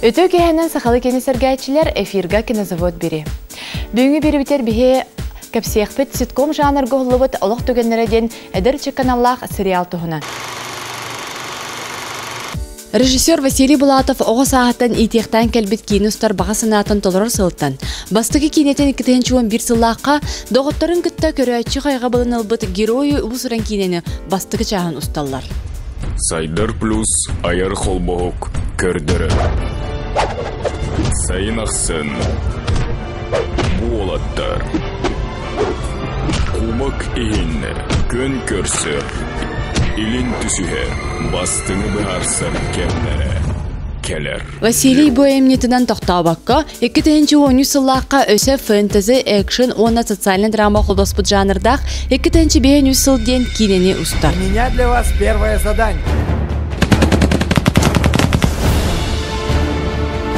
Өтө киһэнэн сахалы кини сэргээччилэр эфирга кинозавод бири. Бүгүҥҥү биэрибитэр биһи кэпсиэхпит ситком жанрга уһуллубут олох түгэннэрэ диэн эдэр каналлаах сериал туһунан. Режиссер Василий Булатов оҕо сааһыттан иитиэхтээн кэлбит киинэ устар баҕа санаатын толорор сылтан бастакы киинэтин 2011 сыллаахха доҕотторун кытта көрөөччү хайҕабылын ылбыт Герою уус-уран киинэни бастакы чааһын усталлар. Сайдар плюс айар холбоһук көрдөрөр. Сайын ахсын буолаттар. Кубок иһин күн көрсөр, илин түсүһэр, бастыҥы быһаарсар кэмнэрэ кэлэр. Василий бу айымньытынан тохтообокко, 2013 сыллаахха өсө фэнтези, экшен уонна социальный драма холбоспут жанрдаах 2005 сыл диэн киинэни устар. У меня для вас первое задание.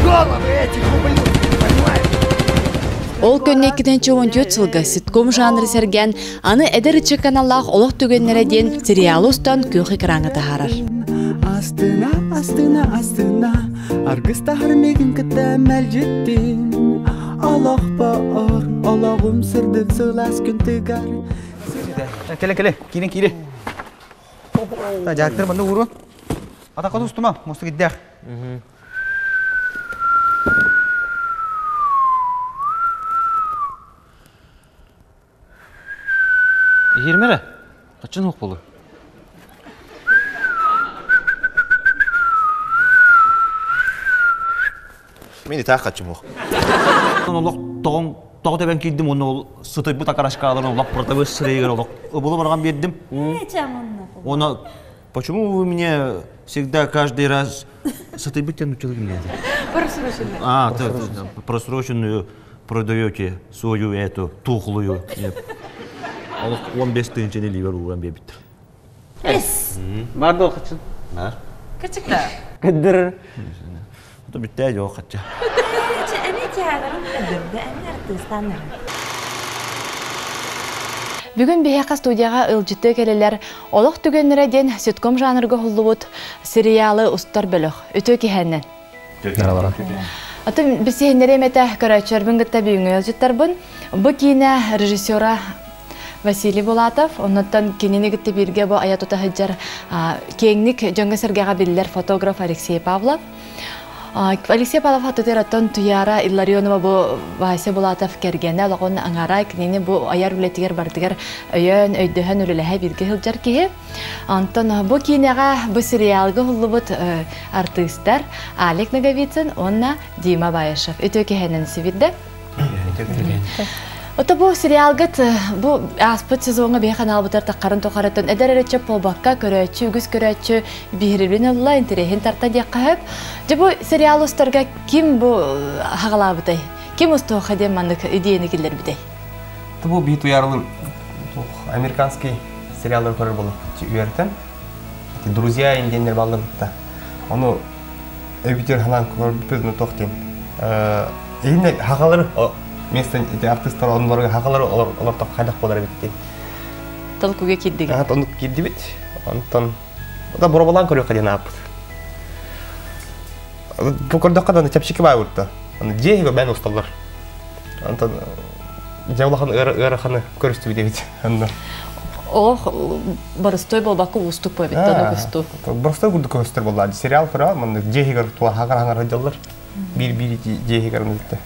Головы этих ублюдков, понимаешь? Ол көннө 2014 сылга ситком жанры сэргээн, аны эдэр ыччат каналлаах олох түгэннэрэ диэн сериалы устан күөх экраҥҥа таһаарар. Астына, астына, астына, аргыстаһар миигин кытта мэлдьиттин. Олохпор, олоҕум сырдык сылаас күн тыгар. Кэлэ, кэлэ, киирин, киири. Дьаактар манна уурун. Атахха тустума, мостук иддээх. Иһирмэрэ, хаччын хуох болу. Мин итаах хаччым хуох. Олох тоҕоҥ тоҕо тэбэн киирдим уонна ол сытыйбыт окорочкаларын олох протовой сырыйыгар олох ыбылы барҕан биэрдим. Уонна почему вы мне всегда каждый раз сытыйбыт диэн училы ким Просроченную. А, просроченную продаете свою эту тухлую. Олох 15 тыһыынчаны илиибэр ууран биэрбиттэр. Эс. Бар дуо хаччын? Бар. Кырчыкта. Кыддыр. Ото бүттээ жок хачча. Эми театрын кыддырды, эми артыстаннар. Бүгүн биһиэхэ студияҕа ыалдьыттыы кэлэлэр Олох түгэннэрэ диэн ситком жанрга уһуллубут сериалы устар бөлөх. Үтүө киһэннэн. Атын бисиһиннэриэм этэ көрөөччүлэрбин кытта бүгүҥҥү ыалдьыттарбын. Бу киинэ режиссера Василий Булатов, оннуттан кинини кытта бииргэ бу айа тута сылдьар киэҥник дьоҥҥо-сэргэҕэ биллэр фотограф Алексей Павлов. Алексей Павлов аттытыгар Туяра Илларионова бу Вася Булатов кэргэнэ олоҕун аҥара кинини бу айар үлэтигэр барытыгар өйөөн, өйдөһөн үлэлэһэ бииргэ сылдьар киһи. Онтон бу киинэҕэ бу сериалга уһуллубут артыыстар Алик Ноговицын уонна Дима Баишев үтүө киһинэн сибирдэ. Ото бу сериалгыт бу ааспыт сезоҥҥа биһи ханаалбытар таххарын тухарытын эдэр эрэ чөп буолбакка көрөөччү үгүс көрөөччү биһирибин ылла интэриэһин тарта диэххэ сөп. Дьэ бу сериал устарга ким бу хаҕалаабытай? Ким устуоха диэн маннык идеяны киллэрбитэй? Бу биһи туйаарылын американский сериаллар көрөр буоллахпыт үөрэтэн Друзья диэннэр баллар бытта. Ону өбүтүөр ханаан көрбүппүт туох диэн. Иһинне хахалары место эти артистар онлорга хахалары олортох хайдах болар эбит диэн. Толкуга киирдигит. Ага, оннук киирдибит. Онтон да боробалаан көрүөххэ диэн ааппыт. Бу көрдөххө да чэпчэки баа урта. Аны дьиэ иһигэр бэйэн усталлар. Онтон дьэ улахан ыараханы көрүстүбүт эбит. Онно. Олох боростой буолбакка уустук буолбит да көстүү. Боростой курдук көстөр буолла. Сериал көрө, маннык дьиэ иһигэр тула хаҥар дьаллар. Биир-биир дьиэ иһигэр оннукта.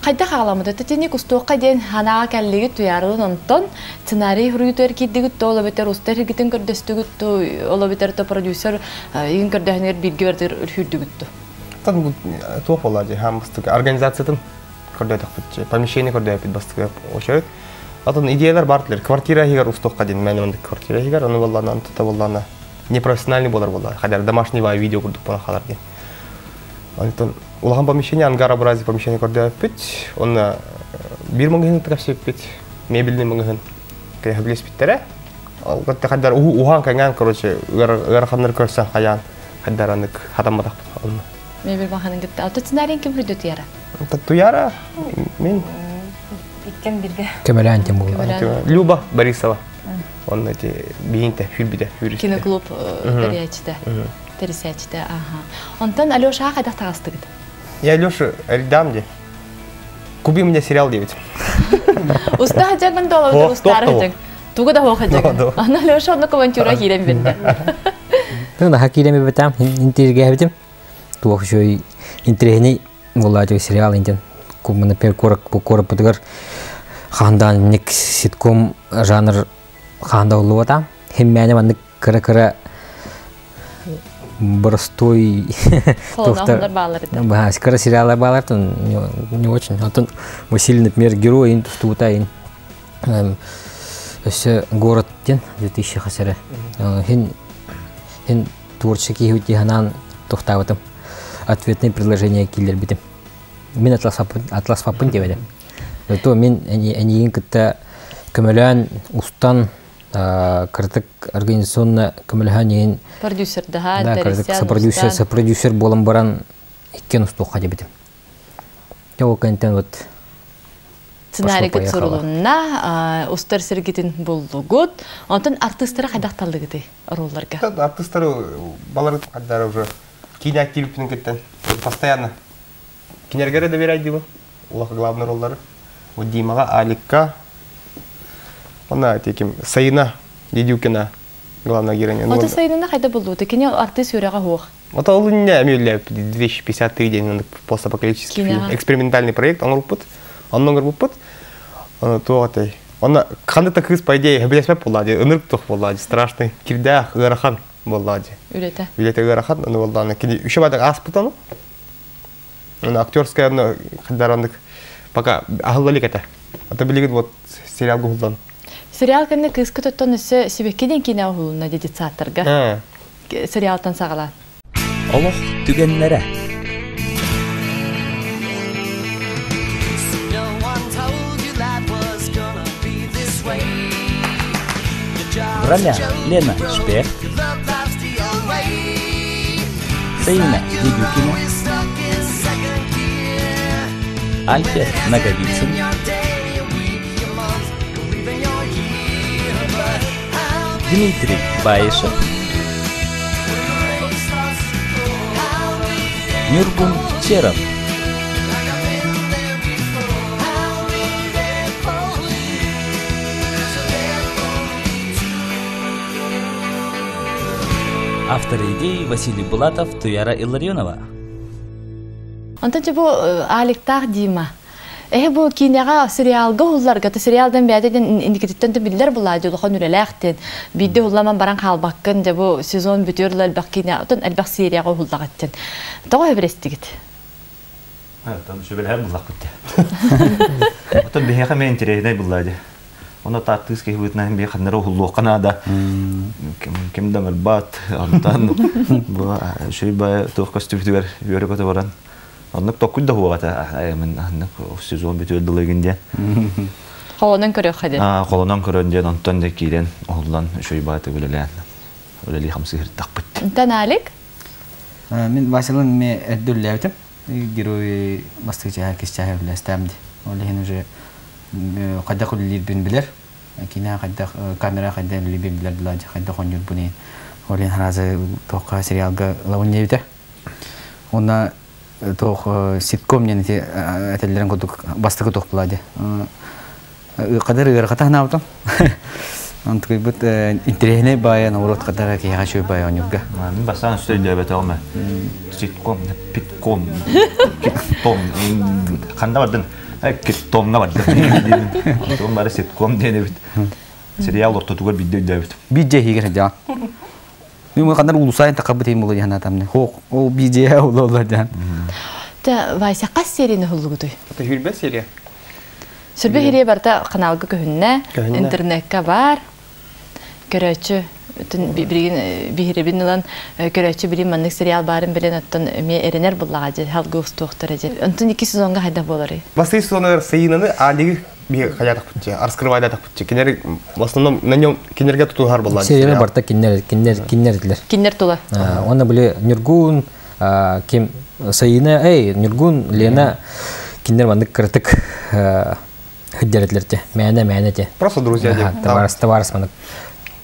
Хайдах аҕаламмыт тини кустуохха диэн ханаҕа кэллигит туйаарылын онтон сценарий суруйуутугар киирдигит то ол эбэтэр устар иргитин көрдөстүгүт то ол эбэтэр то продюсер игин көрдөһүнүгэр бииргэ бардыр үрдүгүт то Тан туох буолла дии хаам бастыгы организациятын көрдөтөхпүт помещение көрдөппүт бастыгы очередь. Атын идеялар бар дилер. Квартира иһигэр устуохха диэн мэн оннук квартира иһигэр ону буоллаана онтута буоллаана непрофессиональный буолар буолла. Хадар домашний видео курдук буолан хаалар диэн. Онтон улахан помещение ангарообразие помещение көрдөппүт. Онно биир магазин тахсыппыт. Мебельный магазин кэһэблеспиттэрэ. Ол хаддар уһаан кэҥээн короче ыараханнар көрсөн хайаан хаддар анык хатамматахпыт онно. Мебель маханын кытта. Ото сценарийын ким хүрдү Туяра? Туяра мен Иккен бирге. Көмөлөөн тем буолла. Люба Борисова. Онно эти биинте хүрбүтэ хүрүстэ. Киноклуб тэрийээччитэ. Тэрисээччитэ, аха. Онтон Алеша хайдах таҕыстыгыт? Я Леша дам де. Купи мне сериал 9. Уста хажагын доллар устар хажаг. Тугу да хожагын. Ана Леша онно авантюра киирен бирде. Тына хакирен бетам интирге битим. Туох шөй интересный була сериал интен. Кум, например, корок корок путыгар хандан ник ситком жанр ханда улуата. Химмәне маннык кыра-кыра простой кыра сериалар балар не очень. Антон Василий, например, герой ин тустута ин. Өсө город ден 2000 хасары. Хин хин творческий хутиханан тохтабытым. Ответное предложение киллер битим. Мин атлас папын деп едем. То мин әниген кытта көмөлөн устан кыртык организационно көмөлөһөн еген продюсер да да кыртык сопродюсер сопродюсер болом баран иккен устуққа деп едим. Ол кентен вот сценарий сурулунна устар сергитин буллугут. Онтон артисттары кайдакталдыгыты ролларга? Артисттары балар каддар уже кино килиппин кеттен постоянно. Кинергере доверять дибу. Улаха главный роллары. Вот Димага, Алика. Она теким Саина Дедюкина главная героиня. Ота Саинана кайда булду? Кине артист юрага хуох. Вот ол не амюле 2053 день постапокалиптический фильм. Экспериментальный проект, он рупут. Он номер рупут. Он туатай. Он ханда кыз по идее хабилесмеп буллади, ынырк тух буллади, страшный. Кирдах ыарахан буллади. Үлете. Үлете ыарахан, аны булланы. Кини үчө бадак аспытаны. Она актерская, но хадарандык пока ахыллалик это. А то билигит вот сериал гулдан. Сериал кэнне кыска тоттон өссө сибеккиден кине уһулунна детсаттарга. Сериалтан саҕала. Олох түгеннере. Броня Лена Шпех, Саина Дедюкина, Альфер Наговицын, Дмитрий Баишев, Нюргун Черов. Авторы идеи Василий Булатов, Туяра Илларионова. Онтон бу Аликтах Дима. Эхе бу кинега сериалга хулларга, сериалдан бәдеден индикеттен биллер була жолхон үлеләхтен. Бидде хулламан баран халбаккын же бу сезон бүтөрлөр элбак кине, отон элбак серияга хуллагаттен. Того хебрестигит. Там шөбелһәр буллак битте. Отон бихе мен интересный буллады. Оны тартыский бытна бихе ханнары хуллук канада. Ким даңыр бат, антан бу шөй ба тух костюм түгәр йөрөп баран. Оннук токкуй да хугата, мен аннык сезон бүтүр дылыгынде. Холонон көрө хаде. А, холонон көрөн ден, онтон де кирен, оғлан шөй ба төгөлелән. Өлели хамсы хиртак бит. Таналик? Мен Василын ме әддүлләбитим. Герой бастык жаһар кис жаһар биләстәмди. Ол уже кайда куллир бин билер. Кина кайда камера кайда бин билер билер, кайда хонюр буни. Ол харазы тоққа сериалга лавын ебите. Онна тоқ ситком нені әтелерін көдік бастығы тоқ болады. Қадар ырғата наутым. Онтуй бут интересный бая, наоборот, қадар кияға шөй бая онюрга. Мен бастан үсті дәбет алма. Ситком, питком, киттом, қанда бардын? Киттомна бардын. Онтуң бары ситком дені бит. Сериал ортотугар бидде дәбет. Бидде хигер жа. Мен қандар улусайын тақабы тейм болы жана тамны. Хоқ, ол бидде ол ол жан. Та Вася қас серияны хуллугутой? Это хүрбе серия. Сүрбе хирие барта каналга көһүннэ, интернетка бар. Көрөчү биригин бихиребин ылан көрөчү билим маннык сериал барын билен оттон ме эренер буллага же халгы устуохтар же. Онтон ики сезонга хайда болары. Басты сезоннар сайынаны алиги би хаятак путче, раскрывайдак путче. Кинер в основном на нем кинерге тутухар булла. Сериал барта киннер киннер киннер дилер. Киннер тула. Оны биле Нюргун, ким Сайына, эй, Нюргун, Лена киннер маннык кыртык хыджаретлерте. Мәне мәне те. Просто друзья. Товарыс товарыс маннык.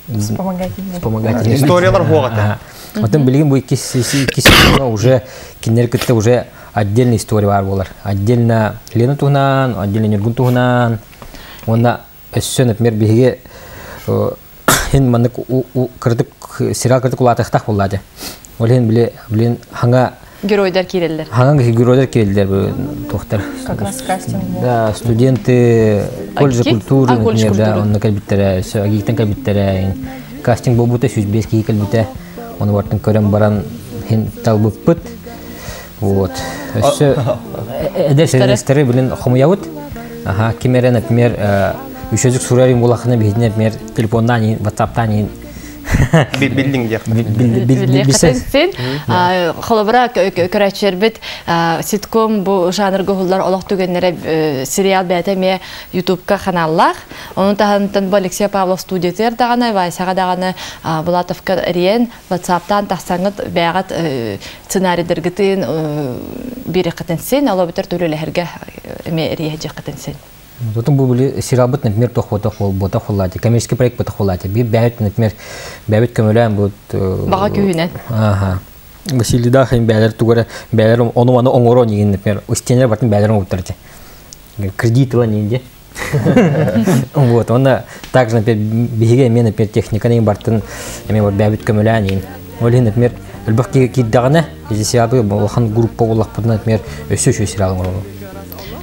Вспомогательный. Историялар хуагата. Потом билген бу икки сезон уже киннер кытта уже отдельный история бар болар. Отдельно Лена туһунан, отдельно Ньургун туһунан. Уонна өссө, например, биһиги хин маннык кырдык сериал кырдык улаатыахтаах буолла дьэ. Ол иһин били блин хаҥа Геройдар киирэллэр. Хаҥа геройдар киирэллэр туохтар. Как раз кастинг был. Да, студенты колледжа культуры, например, да, онно кэлбиттэрэ, өссө Агиктан кэлбиттэрэ. Кастинг буолбута 105 киһи кэлбитэ. Ону бартын көрөн баран хин талбыппыт. Вот. Өссө эдэр сценаристары билин хомуйабыт. Аха, ким эрэ, например, үчүгүк суруйар буолахына биһиги, например, телефоннаан иһин, ватсаптаан иһин Биллиҥ диэх. Билсин. Холобура көрөөччүлэрбит ситком бу жанрга уһуллар олох түгэннэрэ сериал бэйэтэ эмиэ ютубка ханааллаах. Ону таһынан бу Алексей Павлов студиятыгар даҕаны, Васяҕа даҕаны Булатовка эрийэн ватсаптаан тахсаҥҥыт бэйэҕит сценарийдаргытын биэриэххитин син, ол эбэтэр төлөлөһөргө эмиэ эрийэһдьиэххитин син. Потом бу были сериалбыт, например, туох буотах буотах буоллаати, коммерческий проект буотах буоллаати. Биир бэйэбит, например, бэйэбит көмөлөөн бу Баҕа күүһүнэн. Ага. Василий Дахин бэйэлэр тугара бэйэлэр ону маны оҥорон игин, например, истиэнэлэр бартын бэйэлэр оҥоруттар этэ. Кредит ылан иин Вот, он также, например, биһиги эмиэ, например, техниканы бартын эмиэ вот бэйэбит көмөлөөн иин. Ол иһин, например, элбэх киһи киирдэҕинэ, сериалы улахан группа буоллахпытына, например, өссө үчүгэй сериал оҥоробут.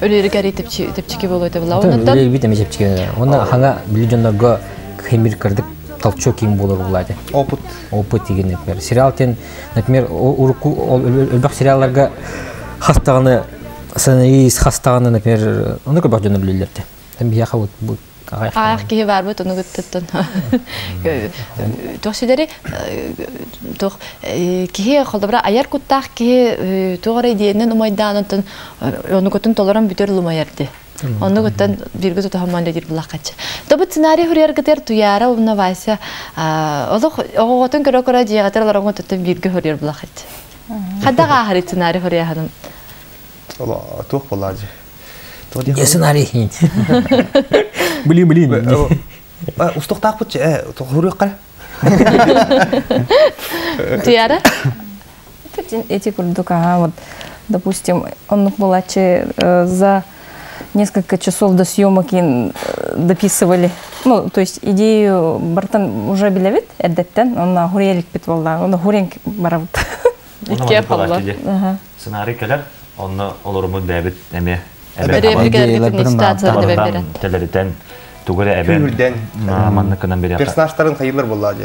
Өлүөрүгэр тэпчики буолуо этэ була. Оннуттан Өлүөрбүт эмиэ чэпчэки. Уонна хаҥа били дьоннорго химир кырдык толчок киин буолар булаати. Опыт. Опыт деген, например. Сериал тен, например, урукку элбэх сериалларга хастаҕаны сценарист хастаҕаны, например, ону көрбөх дьоннор билэллэр те. Биһиэхэ вот бу Аах киһи барбыт ону гыттыттан туох сидэри туох киһи холобура айар куттаах киһи туох эрэ идиэнэн умайдаан онтон онугутун толорон бүтэр лумайар ди оннугуттан бирге тутаһаман диир булаххаччы тобут сценарий хуруйаргытыгар Туяра уонна Вася олох оҕоҕотун көрө көрө дьиэҕитэр олороҥҥо туттан бииргэ хуруйар булаххаччы хайдах ааһар сценарий хуруйаһаным Туох буоллаа дьи. Сценарий. Блин, блин. Устуктаахпыт хуруйахха. Туяра? Эти курдук, ага, вот, допустим, оннук булачы за несколько часов до съемок дописывали. Ну, то есть идею бартан уже билебит, эрдеттен, онна хурелик бит болла, онна хуренк барабыт. Икки холло. Сценарий кэлэр, онно олорумут бэйэбит эмиэ телеритен тугу эрэ эбэн Күүрдэн. маннык гынан бириэххэ. Персонажтарын хайылар буолла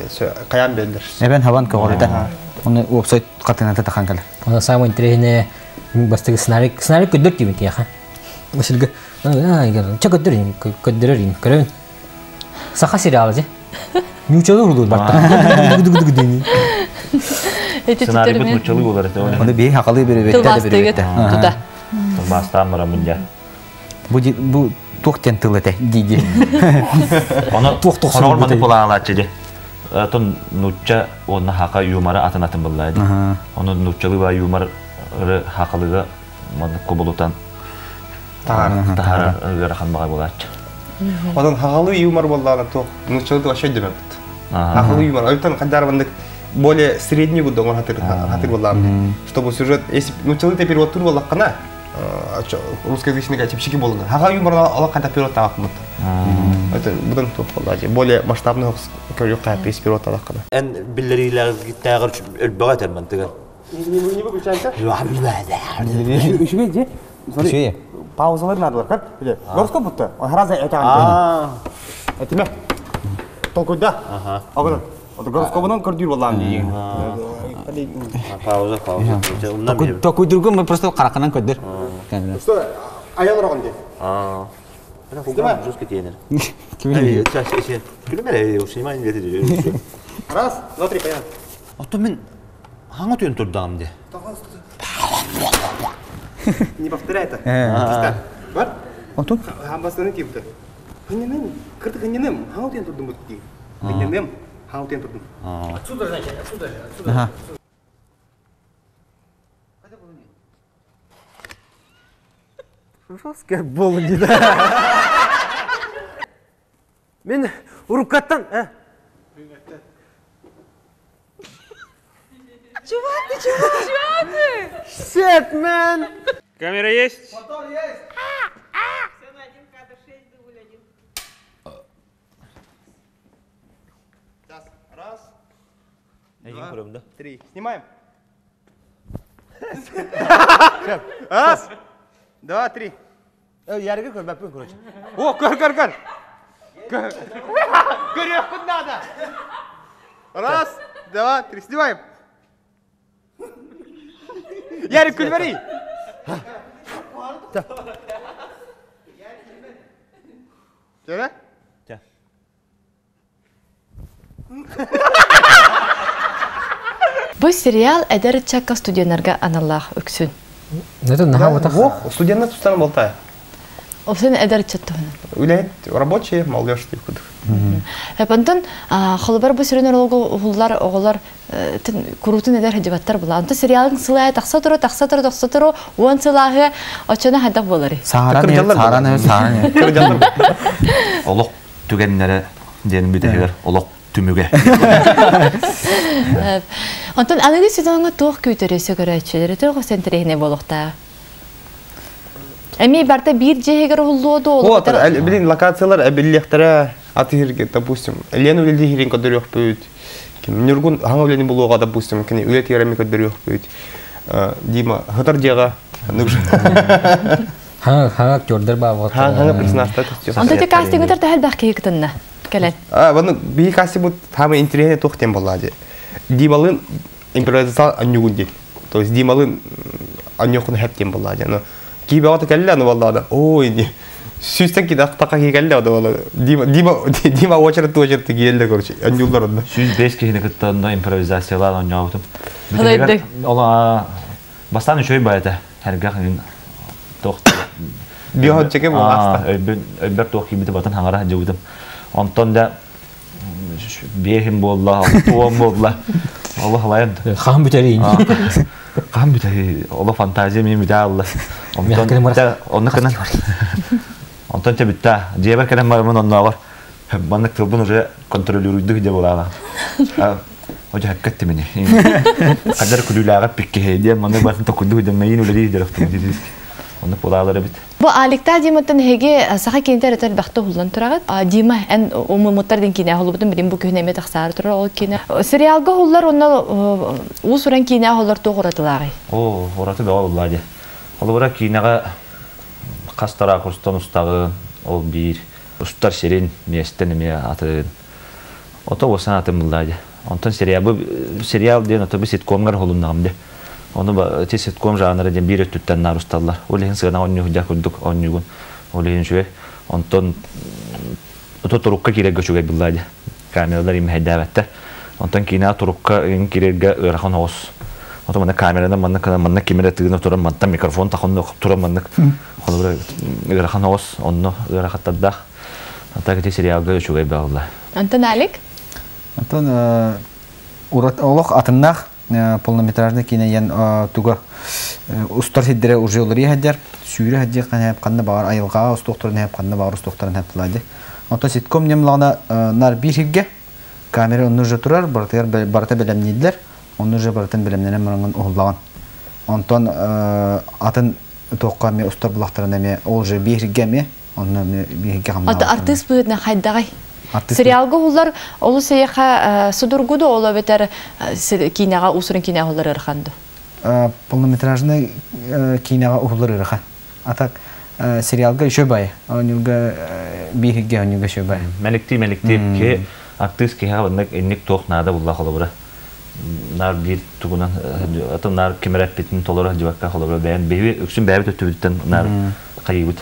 хайаан биэрдер. Эбэн хабан көҕөрүтэ. Оны уопсай хатыната тахан кэлэр. Оны самый интересный бастыгы сценарий сценарий көдөр диибин тиэхэ. Васильга ча көдөр көдөрөр көрөбүн. Саха сериалы же. Нючалы урдур барта. Сценарийбыт нуччалыы болар этэ. Оны бии хакалы беребетте да беребетте. Тута. Тылбаастаан барамын дьэ. Бу бу туох тен тыл этэ дии. Оны туох туох Хоноор маны булаалааччы дьэ. Отон нучча уонна хака юмора атын атын буллаа ди. Оны нуччалыы ба юмор хакалыга маннык кубулутан таһаар ыарахан баҕай булааччы. Онон хахалы юмор буоллаана туох нуччалыы вообще демеппит. Хахалы юмор. Ойтон хандар маннык более средний гудоңор хатыр хатыр буоллаан. Чтобы сюжет, если нуччалыы те перевод тур буоллаххана, русскоязычный чепчики болуна. Хаха юмор ала кanta перевод таакмыт. Это будан туох буоллаа более масштабный көрүк кайпис перевод талаккана. Эн биллериилэргиттээҕэр өлбөҕө этэр мантыган. Не выключайся. Үчүгэй же. Үчүгэй. Паузалар надо бар. Гороскоп будто. Хараза это. Этиме. Толкуйда. Ага. Вот гороскобунан көрдүүр боллаам дейин. Пауза, пауза. Токуйдургун мы просто караканан көдөр. Что? Аял рогон де. Жестко тенер. Раз, два, три, понятно. Ото мен хаңа түйін турдам де. Не повторяй это. Бар? Отун? Хамбасыны типті. Хынненем, кырты хынненем, хаңа түйін турдум бут дейін. Хынненем, хаңа түйін турдум. Отсюда, значит, отсюда же, отсюда. Ага. Жесткая болла Мен уруккаттан, ә? Чувак, ты чего? Чего ты? Shit, man! Камера есть? Мотор есть! Все на один кадр, 6, дубль один. Сейчас, раз, два, три. Снимаем. Раз, два, три. Ярыгы көрбәппин, короче. О, көр, көр, көр. Көрүөхпүн надо. Раз, два, три. Снимаем. Ярик, күлбэри. Чөрө? Бу сериал эдэр ыччакка студеннарга аналлаах үксүн. Это наһаа ботах. Ох, студенттар тустан болтай. Осын эдэр ыччат туһунан. Үлэһит рабочие, молодежь деп кудук. Онтон холобар бу сүрүн оруолга уһуллар оҕолор куруутун эдэр хадьыбаттар була. Онтон сериалын сылая тахса туру, тахса туру, тахса туру, уон сылааһы оччоно хайдах буолары? Сааран сааран сааран. Олох түгэннэрэ диэн бүтэһигэр олох түмүгэ. Онтон аныгы сезоҥҥа туох күүтэрэ сөкөрөөччүлэри туох сэнтириэһинэй буолуохтаа? Эми барта биир дьиэһигэр уһуллуо дуо? Вот, блин, локациялар эбиллиэхтэрэ атыһырге, допустим, Лена үлэлиһирин көрдөрүөхпүт, Ньургун хаҥа үлэни булуоҕа, допустим, кини үлэ тиэреми көрдөрүөхпүт, Дима хытар дьиэҕэ Хаҥа хаҥа актердар баа Хаҥа персонажтар Онто те кастингытар төһөлбэх киһи кытынна кэлэн. А, вон биһи кастингбут самый интересный туох тем буолла дии. Дималын импровизация анньугун дии. То есть Дималын анньуохун хэп тем буолла дии. Но киһи бөҕөтө кэллэ аны буолла ой ди. Сүүстэн киһи тахха киһи кэллэ аны буолла. Дима Дима Дима очередь очередь киэллэ короче анньуулар онно. 105 киһини кытта онно импровизациялаан оонньообутум. Ола бастаан үчүгэй баайта. Эргэх туох Биохотчеке буоласта. Өйбөр туох киирбити батын хаҥара сылдьыбытым. Онтон да биэһим буолла, туом буолла. Олох алайын. Хаһан бүтэрий? Хаһан бүтэрий? Олох фантазия мин бүтэ алла. Онтон онно кынан Онтон те бүтта. Дьиэбэр кэлэн барымын оннооҕор маннык тылбын уже контролируйдук дьэ булаҕа. Ожо хаккат тимини. Хадар күлүүлээҕэ пиккиһэй диэн маннык батын токуйдук дьэ мэйин үлэлии дьарыктым Онно булаалар эбит. Бу Аликта Диматтан эһиги саха кинитэ эрэтэр бахта уһуллан тураҕыт. Дима эн умумуттар дин киинэ уһуллубутун билин бу күһүн эмиэ тахсаары турар ол киинэ. Сериалга уһуллар онно уус-уран киинэ уһуллар туох уратылааҕый? Оо, ураты бөҕө буллаа дии. Холобура киинэҕэ хас да ракурстан устаҕын, ол биир устар сирин, миэстэн эмиэ атын. Ото уосан атын буллаа дии. Онтон сериал сериал диэн ото бу ситкомҥар уһулуннаҕым дии. Ону ити ситком жанра диэн биир өттүттэн наар усталлар. Ол иһин сыана оонньуу курдук оонньуугун. Ол иһин үчүгэй. Онтон ото турукка киирэргэ үчүгэй буллаа дии. Камералар имэһэйдээбэттэр. Онтон киинэҕэ турукка киирэргэ ыарахан оҕус. Ото манна камеранан манна манна ким эрэ тыына туран мантан микрофон тахонно туран маннык холобура ыарахан оҕус онно ыарахаттардаах. Так ити сериалга үчүгэй баалла. Антон Алик? Антон олох атыннаах полнометражный киинэ диэн туга устар сирдэрэ уже уларыйа сылдьар сүүрэ сылдьар ханна ханна баҕар айылҕаҕа устуохтарын хэп ханна баҕар устуохтарын хэп тылаады онтон ситком ньымлаҕына нар биир сиргэ камера онно уже турар барытыгар барыта бэлэмнииллэр онно уже барытын бэлэмнэнэн бараҥҥын уһуллаҕын онтон атын туохха эмиэ устар булахтарын эмиэ ол уже биир сиргэ эмиэ онно эмиэ биир сиргэ Ата артыыс быһыытынан хайдаҕай? Сериалга уһуллар олус эйиэхэ судургу да ол эбэтэр киинэҕэ уусурун киинэҕэ уһуллар ыарахан дуо? Полнометражный киинэҕэ уһуллар ыарахан. А так сериалга еще бай. Онюга бииргэ онюга еще бай. Мэликтии мэликтии ки артыыс киһиэхэ маннык инник туох наада булла холобура. Наар биир тугунан атын наар ким эрэ эппитин толоро сылдьыбакка холобура бэйэн биһиги үксүн бэйэбит өттүбүтүттэн наар хайыыбыт.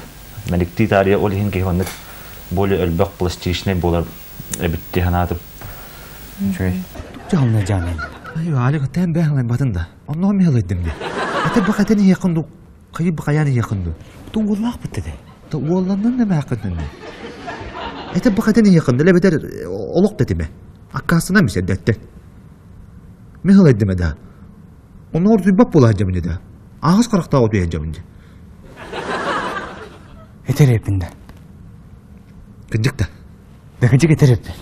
Мэликтии таарыйа ол иһин киһи маннык более элбэх пластичный буолар эбит дии санаатым. Үчүгэй. Дьална жаанай. Алик тэн бэһлай батын да. Онно мехлайдым ди. Ата бакатын иһекин кайы бакаян иһекин ду. Ту уоллаах битте. Ту уолланнан не баакын. Ата бакатын иһекин ле бетер олох детиме. Аккасына миседдетте. Мехлайдым да. Онно орду бап була жамын да. Ағыз қарақта оту жамын. Этер эпинде. Кыдьык да. Да кыдьык этер эппин.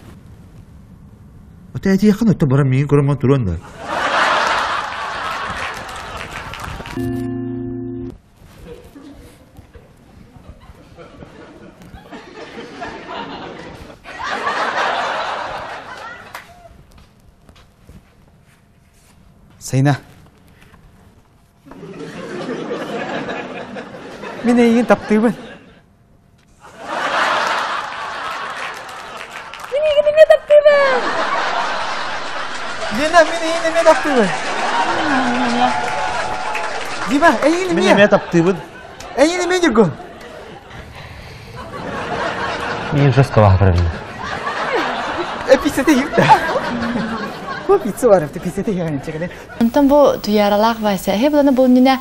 Ота эти якын өттө баран миин көрөн туран да. Сайна. Мин эйигин таптыыбын. Мин эйигин эмиэ таптыыбын. Лена, мин эйигин эмиэ таптыыбын. Дима, эйигин Мин эмиэ. эмиэ таптыыбын. Эйигин эмиэ Ньургун. Мин жестко баһатырабын. Пиццата юкта. Бу пицца бар, пиццата яғын чекеле. Онтон бу Туяралаах Вася, эһэ буланы бу иннинэ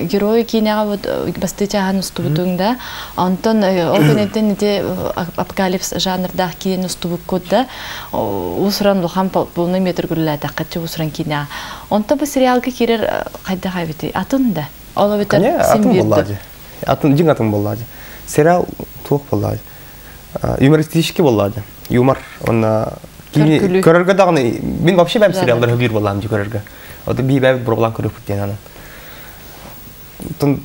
герой киинэҕэ вот бастыы чааһын устубутуҥ да, онтон ол кэнниттэн ити апокалипс жанрдаах киин устубуккут да, уусуран улахан полный метр гүллээтэххэ уусуран киинэҕэ. Онтон бу сериалга киирэр хайдах эбитий? Атын да? Ол эбэтэр Атын син буоллаа биир дии. Атын, дьиҥ атын буоллаа дии. Сериал туох буоллаа дии. Юмористический буоллаа дии. Юмор. Онна Көргүлүү. көрөргө даҕаны мин вообще бэм Да, сериаллар хөбүр буоллаам дии көрөргө. Вот би бэбит буруглаан көрөппүт диэн анан.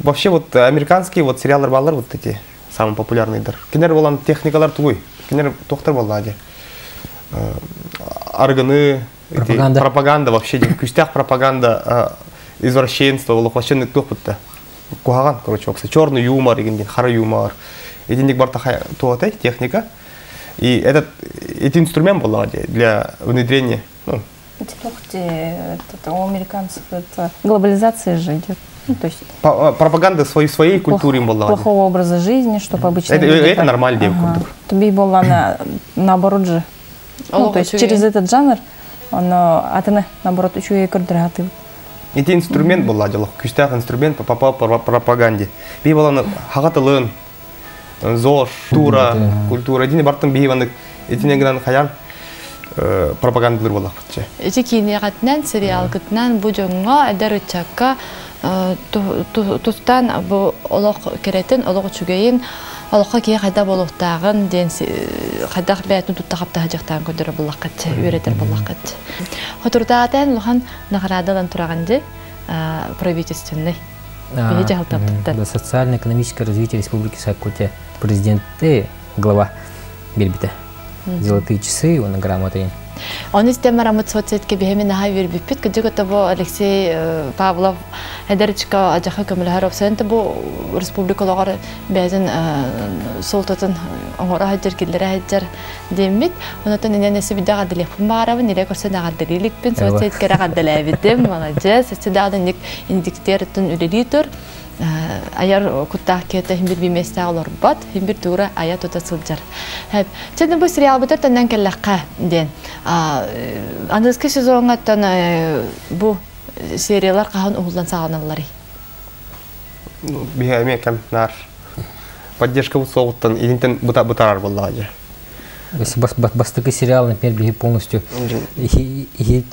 Вообще вот американские вот сериаллар баалар вот эти самые популярныйдар. Кинер болан техникалар тугуй. Кинер тохтар буоллаа дии. Аргыны, Пропаганда. пропаганда вообще дии. Күстэх пропаганда извращенство олох вообще туох бутта. Куһаҕан, короче, окса черный юмор деген хара юмор. Единик бар туотай техника. И этот эти инструмент была для внедрения. Ну, Это у американцев это глобализация же идет. Ну, то есть пропаганда своей культуры им была. Плохого образа жизни, чтобы обычно Это, люди это так- нормально, девка. Ага. Туби была на, наоборот же. Ну, то есть через этот жанр он атыны наоборот еще и көрдөраты. Эти инструмент была дело, күстэх инструмент по пропаганде. Би была хагатылын, ЗОЖ, культура, культура. Дини бартын би ваннык этине гынан хаян пропагандалар буолла бутча. Ити киинэҕэтинэн, сериалгытынан бу дьоҥҥо, эдэр ыччакка тустан бу олох кэрэтин, олох үчүгэйин, олоххо киһи хайда буолуохтааҕын диэн хайдах бэйэтин тутта хаптаһа дьахтаан көрдөрөр буллаххат, үөрэтэр буллаххат. Хотурдаатан улахан наградалан тураҕын дии, правительственный. Биһи дьаһалтаппыттан. Да, социально-экономическое развитие Республики Сакутия. Президент глава Бельбита. Золотые часы, он грамоты. Оны истен марамыт соцсетке биһеми наһаа үөрбүппүт. Кыдьык ото бу Алексей Павлов эдэрчика ажаха көмөлөһөр опсайын бу республикалар бэйэтин суолтатын оҥоро сылдьар киллэрэ сылдьар диэммит. Онотон инэн эсэ бидэ гадылыахпын баарабын, илэ көрсөн аҕардалыыликпин, соцсеткere гадалаабитим, молодец. Эсэ даҕаны инник индиктер өттүн үлэлии тур. Аяр куттаах киһитэ химбир биимэстээх олорбот, химбир тугура ая тута сылдьар. Хэп. Чэдэн бу сериалбытар тэннэн кэллэххэ диэн. Аныгыскы сезоҥҥа бу сериялар хаһан уһуллан саҕаналларый? Биһи эмиэ кэм наар поддержка соҕуттан илинтэн бутарар буоллаҕа дьэ. Если бастакы сериал, например, биһи полностью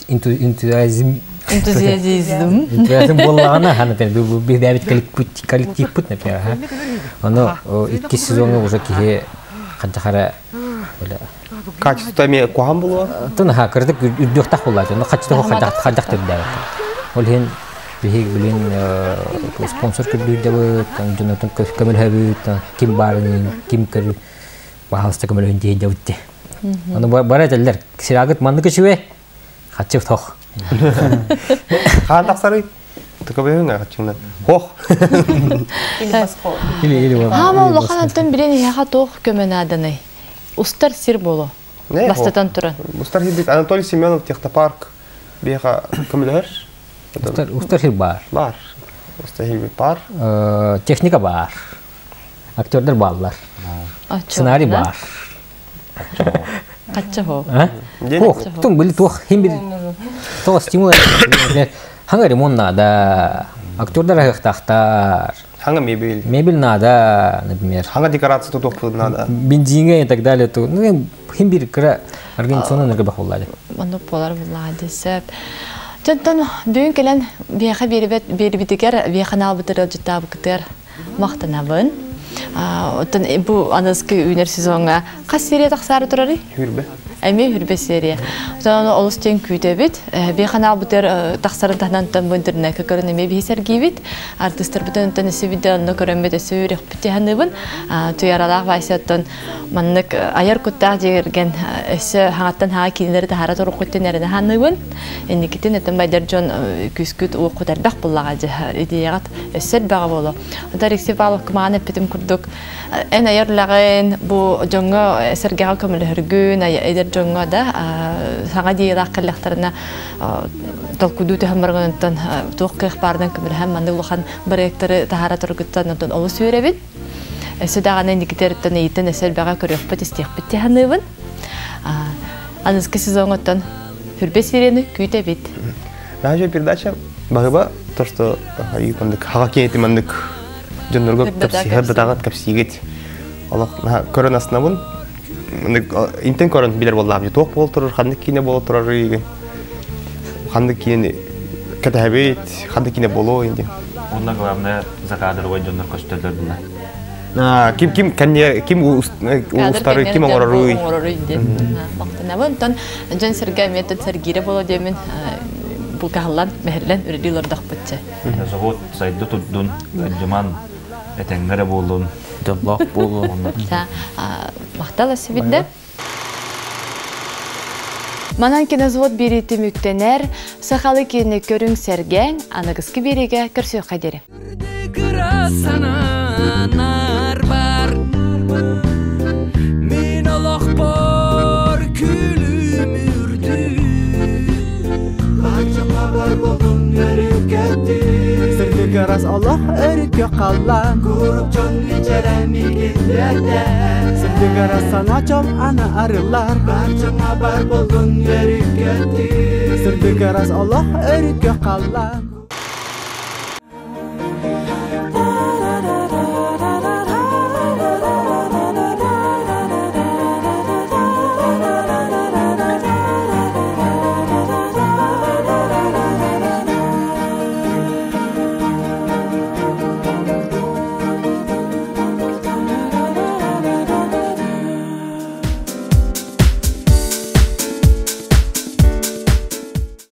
энтузиазм Энтузиазм. Энтузиазм буоллаҕына, ха, например, биһи бэйэбит коллективпыт, например, ха. Ону икки сезоҥҥа уже киһи ханчахара Качество эмиэ куһаҕан буолуо? Тын ха, кырдык үрдүөхтэх буоллаачы. Ону качество хадах түрдээбит. Ол иһин биһи билин спонсор көрдүүрдэбит, дьонотун көмөлөһөбүт, ким баарын, ким көрү баһалыста көмөлөһүн диэн дьабытты. Ону бара этэллэр, сериалгыт маннык үчүгэй, хаччы тох. Хаан тахсарый? Тыкабыһыҥ хаччыңнан. Хох. Или Хаама улахан антон билен иһэхэ туох көмө нааданый? Устар сир боло. Бастатан туран. Устар сир Анатолий Семенов технопарк биэха көмөлөһөр. Устар сир бар. Бар. Устар сир бар. Техника бар. Актердер бааллар. Сценарий бар. Качча хо. Ох, тун били туох хим бир туох стимул. Ханга ремонт надо. Актердар ахтахтар. Ханга мебель. Мебель надо, например. Ханга декорация тут туох надо. Бензинга и так далее. Ну, хим бир кыра организационный энергобах буллады. Ону болар буллады сеп. Жонтон бүгүн келен биэхэ биэрбет биэрбитигэр биэхэн албытыр ылдьыттаабыкытыгар махтанабын. Оттон бу аныскы үүнэр сезоҥҥа хас серия тахсаары турарый? Хүрбэ. Эми хүрбе серия. Оттон олус тен күүтэбит. Би каналбытыр тахсарын таһынан бу интернетке көрөн эми биһи сэргиибит. Артистарбытын онтон өссө видео онно көрөммүт өссө үөрөхпүт тиһаныбын. Туяралаах Вася оттон маннык айар куттаах дьиэрген өссө хаҥаттан хаҥа киинэлэри таһаара туруккуттан эрэнэ хааныбын. Инникитин этэн байдар дьон күүскүт уоххут элбэх буллаҕа дьэ идеяҕыт өссө элбэҕэ буолуо. Онтон Алексей Павлов кумаҕан эппитим курдук эн айар үлэҕин бу дьоҥҥо сэргэҕэ көмөлөһөргүн эдэр дьоҥҥо да саҥа идеялаах кэллэхтэринэ толкуйдуу түһэн баргын туох кыах баарынан көмөлөһөн маннык улахан проекттары таһаара тургуттан онтон олус үөрэбин. Өссө даҕаны инникитериттэн ыйыттан өссө элбэҕи көрүөхпүт, истиэхпит дии саныыбын. Аныгыскы сезоҥҥоттон хүрбэ сирэни күүтэбит. Наша передача баһыба то, что мандык хаға киэти мандык дьоннорго кэпсиһэр кэпсиигит. Олох көрөн аснабын. Интен көрөн билер боллаам. Туох бол турар, ханнык киинэ боло турар иген. Ханнык киинэ кэтэһэбит, ханнык киинэ боло инди. Онно главное закадровой дьоннор көстөллөр була. Ким ким кэнне ким устары ким оҥороруй. Оҥороруй диэн. Мактанабын. Онтон дьон сэргэ метод сэргиирэ боло диэмин бу каһаллан мэһэллэн үрдүү олордохпутча. Завод сайды турдун, дьыман этэҥҥэ буоллун. Дьоллоох буолун. Махтал өссө Манан кинозвод бири түмүктэнэр, сахалы киини көрүҥ сэргэҥ, аныгыскы биригэ көрсүөххэ диэри. Сананар бар Мин олохпор күлүм үрдү Бар болун өрүкөттү Сырдык ырас олох өрүккө халлан Курук дьон мичэрэ мигин Сырдык ырас сана чол ана арыллар Барчаңа бар болун өрүкөттү Сырдык ырас олох өрүккө халлан.